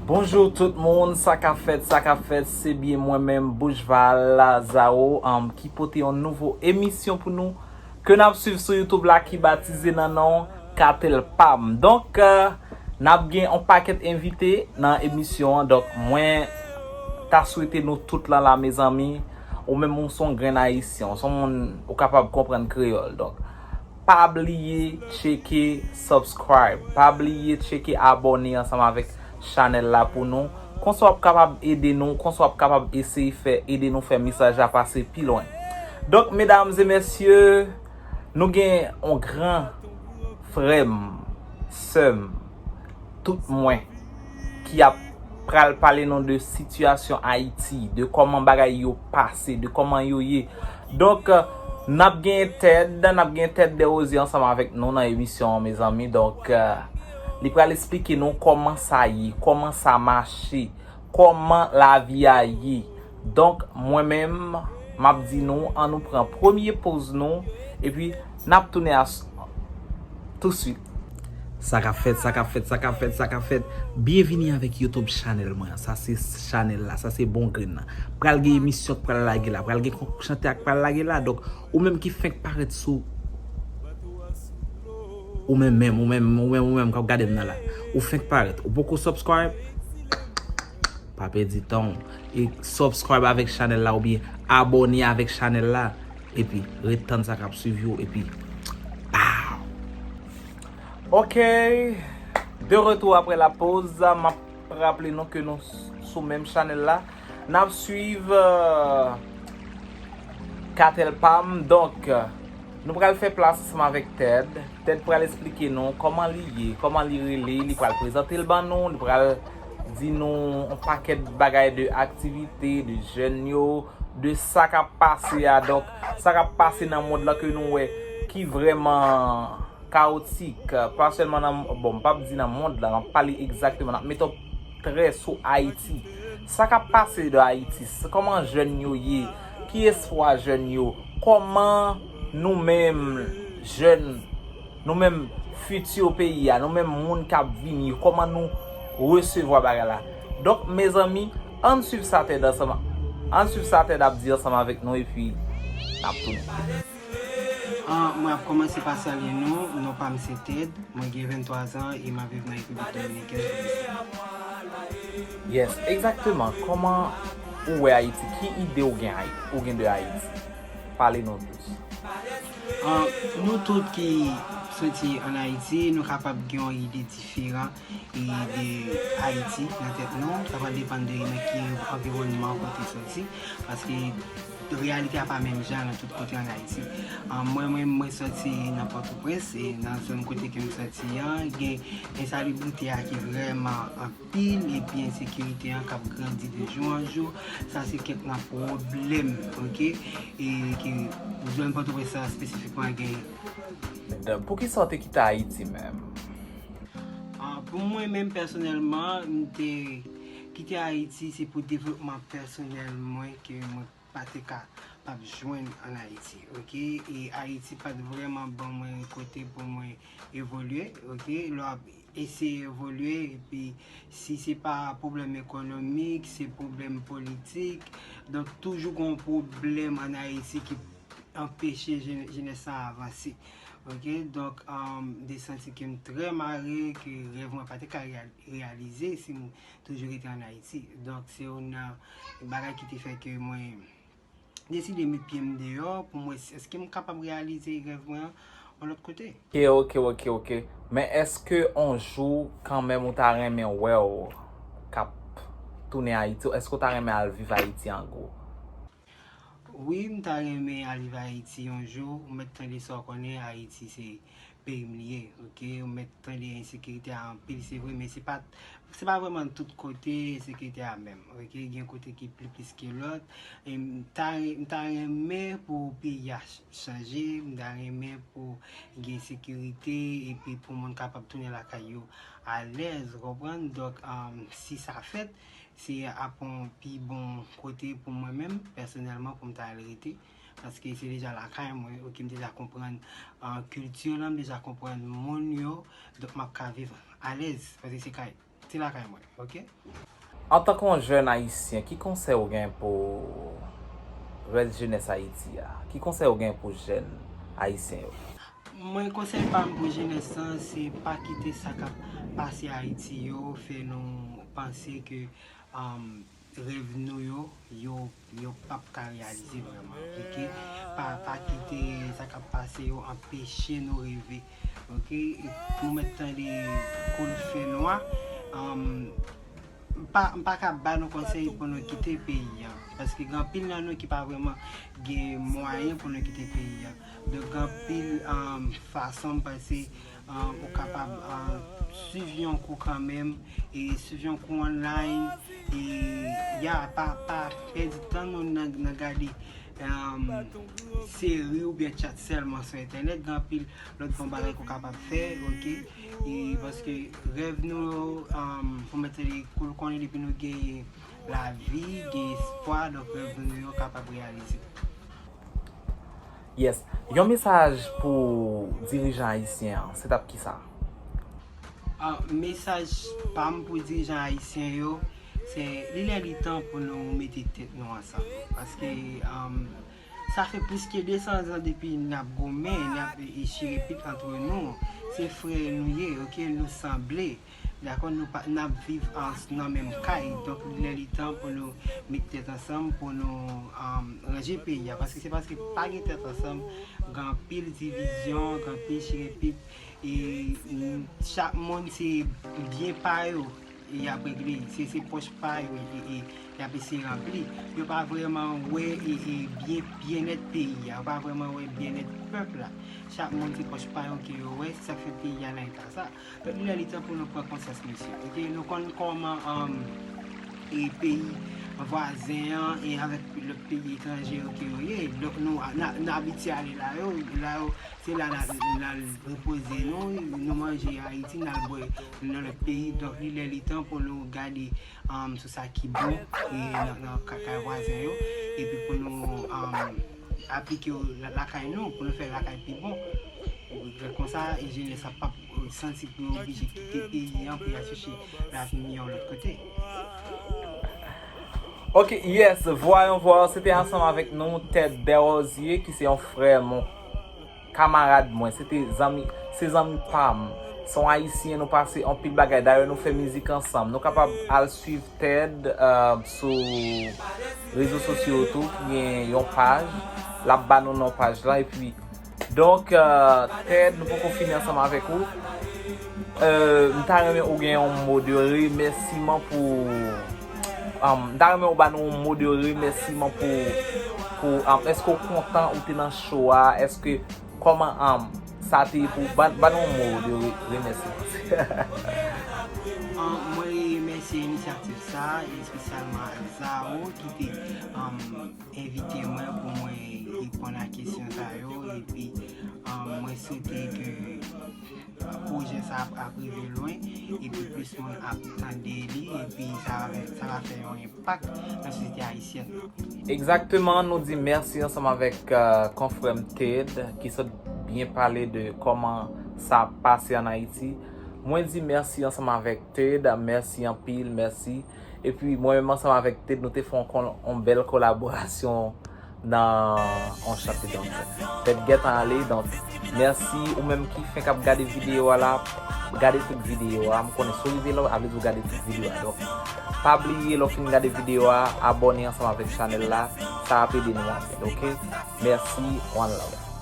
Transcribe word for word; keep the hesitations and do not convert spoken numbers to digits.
Bonjou tout moun, sa k ap fèt, sa k ap fèt, se byen mwen menm, Bouchval Lazaro, um, ki pote yon nouvo emisyon pou nou, ke n ap swiv sou YouTube la, ki batize nan non Katèl Pam. Donk, euh, n ap gen yon pakèt envite nan emisyon an, donk mwen ta swete nou tout lan la, mezanmi, ou menm ou se yon grenn ayisyen, ou se yon moun ou kapab konprann kreyòl, donk, pa bliye tcheke subscribe. Pa bliye tcheke abòne ansanm avèk chanèl la pou nou. Konsa w ap kapab ede nou, konsa w ap kapab eseye fè, ede nou fè mesaj la pase pi lwen. Donk, medam e mesye, nou gen yon gran frè m, sè m, tout mwen ki ap pral pale nou de sitiyasyon Ayiti, de kòman bagay yo pase, de kòman yo ye. Donk, n ap gen Ted, n ap gen Ted Desrosiers ansanm avèk nou nan emisyon an, mezanmi. Donk, li pral esplike nou kòman sa ye, kòman sa mache, kòman lavi a ye. Donk, mwen menm, m ap di nou, ann nou pran premye poz nou, epi n ap tounen a touswit. Sa k ap fèt, sa k ap fèt, sa k ap fèt, sa k ap fèt. Byenvini avèk YouTube chanèl mwen an. Sa se chanèl la, sa se bon grenn nan. Pral gen emisyon k pral lage la, pral gen konkou chante ak pral lage la. Donk, ou menm ki fenk parèt sou, ou menm menm, ou menm, ou menm, ou menm k ap gade m nan la. Ou fenk parèt, ou poko subscribe, pa pèdi tan w. E subscribe avèk chanèl la oubyen abòne avèk chanèl la. Epi, ret tann sa k ap swiv yo, epi, pow! Ok, de retour après la pause, m ap raple nou ke nou s- sou menm chanèl la. N ap swiv, euh, Katèl Pam. Donk, nou pral fè plas ansanm avèk Ted. Ted pral esplike nou kòman li ye, kòman li rele, li pral prezante l ban nou, li pral di nou yon pakèt bagay de aktivite, de jèn yo, de sa k ap pase a. Donk, sa k ap pase nan mond lan ke nou wè ki vrèman kawotik, pa sèlman nan, bon, m p ap di nan mond lan, m ap pale egzakteman, n ap mete yon trè sou Ayiti. Sa k ap pase de Ayiti, s- kòman jèn yo ye, ki espwa jèn yo, kòman nou menm jèn, nou menm fiti peyi a, nou menm moun k ap vini, kòman nou resevwa bagay la. Donk, mezanmi, ann swiv sa Ted ansanm, ann swiv sa Ted ap di ansanm avèk nou, epi n ap tounen. Ah, mwen ap kòmanse pa salye nou. Non pa m se Ted. Mwen gen venntwa zan e m ap viv nan Repiblik Dominikèn. Yes, egzakteman. Kòman ou wè Ayiti? Ki ide ou gen Ay- ou gen de Ayiti? Pale nou plis. Ah, nou tout ki soti ann Ayiti, nou kapab gen yon ide diferan e de Ayiti nan tèt nou. Sa va depann de nan ki anviwònman kote w soti. Paske reyalite a pa menm jan nan tout kote ann Ayiti. Ah, mwen menm, mwen soti nan Pòtoprens, e nan zòn kote ke m soti an, gen ensalibrite a ki vrèman anpil, epi ensekirite an k ap grandi de jou an jou. Sa se kèk nan pwoblèm, oke, e ke zòn Pòtoprens lan espesifikman gen. Poukisa w te kite Ayiti menm? Ah, pou mwen menm pèsonèlman, m te kite Ayiti, se pou devlopman pèsonèl mwen ke mwen pa te ka p ap jwenn ann Ayiti, oke? E Ayiti pa t vrèman ban mwen kote pou mwen evolye, oke? Lè w ap eseye evolye, epi si se pa pwoblèm ekonomik, se pwoblèm politik, donk toujou gen yon pwoblèm ann Ayiti ki anpeche jene- jenès la avanse, oke? Donk, um, m te santi ke m trè mare, ke rèv mwen pa te ka real- reyalize si m toujou rete ann Ayiti. Donk, se youn nan bagay ki te fè ke mwen deside met pye m deyò pou m wè si èske m kapab reyalize rèv mwen an yon lòt kote. Ok, ok, ok, ok. Men èske on jou, kanmenm, ou ta renmen wè w k ap tounen Ayiti? Èske w ta renmen al viv Ayiti an gwo? Wi, m ta renmen al viv Ayiti yon jou. Ou mèt tande sa w konnen, Ayiti se peyi m li ye, oke? Ou mèt tande ensekirite a anpil, se vre, men se pa, se pa vrèman tout kote ensekirite a menm, oke? Gen kote ki pli plis ke lòt. E m ta, m ta renmen pou peyi a ch- chanje, m ta renmen pou gen sekirite, epi pou moun kapab tounen lakay yo alèz, ou konprann? Donk, um, si sa fèt, se ap yon pi bon kote pou mwen menm, pèsonèlman, pou m ta al rete. Paske se deja lakay mwen, oke, m deja konprann, ah, kilti lan, m deja konprann moun yo, donk m ap ka viv alèz, paske se kay, Se lakay mwen, oke? Antanke yon jèn ayisyen, ki konsèy ou gen pou rès jenès Ayiti a? Ki konsèy ou gen pou jèn ayisyen yo? Mwen, konsèy pa m pou jenès lan, se pa kite sa k ap pase Ayiti yo fè nou panse ke um, rèv nou yo, yo, yo p ap ka reyalize vrèman. Oke? Pa, pa kite sa k ap pase yo anpeche nou reve. Oke? E nou mèt tande kou l fè nwa. Um, m pa, m pa ka ba nou konsèy pou nou kite peyi an. Paske gen anpil nan nou ki pa vrèman gen mwayen pou nou kite peyi an. Donk, gen anpil um, fason m panse um, ou kapab um, swiv yon kou kanmenm, e swiv yon kou online, e ya, pa, pa pèdi tan nou nan, nan gade um, seri oubyen chat sèlman sou entènèt. Gen anpil lòt bon bagay ke w kapab fè, oke? E paske rèv nou yo, um, fò mèt tande kou l konnen depi nou gen lavi, gen espwa, donk rèv nou yo kapab reyalize. Yes. Yon mesaj pou dirijan ayisyen an, se t ap kisa? Ah, mesaj pa m pou dirijan ayisyen yo, se li lè li tan pou nou mete tèt nou ansanm. Paske um, sa fè plis ke de san zan depi n ap goumen, n ap e, e chire pit antre nou. Se frè nou ye, oke? Nou sanble. Dakò, nou pa, n ap viv an, nan menm kay. Donk, li lè li tan pou nou met tèt ansanm, pou nou um, ranje peyi a. Paske se paske pa gen tèt ansanm, gen anpil divizyon, gen anpil chire pit. E mm, chak moun se byen pa yo y ap regle. Se, se pòch pa yo e, e, y ap eseye ranpli. Yo pa vrèman wè e, e byen, byennèt peyi a. Yo pa vrèman wè byennèt pèp la. Chak moun se pòch pa yo ke yo wè. Se sa k fè peyi a nan eta sa. Donk, li lè li tan pou nou pran konsyans, mesye. Oke, nou konn kòman um, e peyi vwazen an e avèk lòt peyi etranje yo ke yo ye. Donk, nou, n a- n abitye ale la yo, la yo, se la n al- n al repoze nou, nou manje Ayiti, n al bwè nan lòt peyi. Donk, li lè li tan pou nou gade um, sou sa ki bon e nan, nan ka- kay vwazen yo, epi pou nou um, aplike yo la- lakay nou, pou nou fè lakay pi bon. Konsa, e jenès la p ap santi pou yo oblije kite peyi an pou y al chèche lavi miyò lòt kote. Ok, yes, Voyons Voir, se te ansanm avèk nou Ted Desrosiers, ki se yon frè m, yon kamarad mwen, se te zanmi, se zanmi pa m. Se yon ayisyen, nou pase anpil bagay. Dayè, nou fè mizik ansanm. Nou kapab al swiv Ted uh, sou rezo sosyo yo tou, ki gen yon paj. L ap ba nou non paj la. Epi, donk, uh, Ted, nou poko fini ansanm avèk ou. Uh, m ta renmen ou gen yon mo de remèsiman pou um, m ta renmen ou ba nou yon mo de remèsiman pou, pou um, èske ou kontan ou te nan show a? Èske Kòman um, sa te ye pou ou? Ban, ban nou yon mo de re- remèsiman. An, mwen remèsye inisyativ sa a, espesyalman Zao ki te um, envite mwen pou mwen reponn a kesyon sa yo, epi um, mwen swete ke pwojè sa ap, ap rive lwen, epi plis moun ap tande li, epi sa va, sa va fè yon enpak nan sosyete ayisyèn nan. Egzakteman, nou di mèsi ansanm avèk uh, konfrè m Ted ki sot byen pale de kòman sa ap pase ann Ayiti. Mwen di mèsi ansanm avèk Ted, mèsi anpil, mèsi. Epi mwen menm ansanm avèk Ted, nou te fè yon, yon bèl kolaborasyon nan yon chante dansè. Ted gentan ale, donk mèsi ou menm ki fenk ap gade videyo a la, gade tout videyo a. M konnen si w rive la, a vle di w gade tout videyo a. Donk, pa bliye lè w fin gade videyo a, abòne ansanm avèk chanèl la, sa ap ede nou anpil, oke? Mèsi, one love.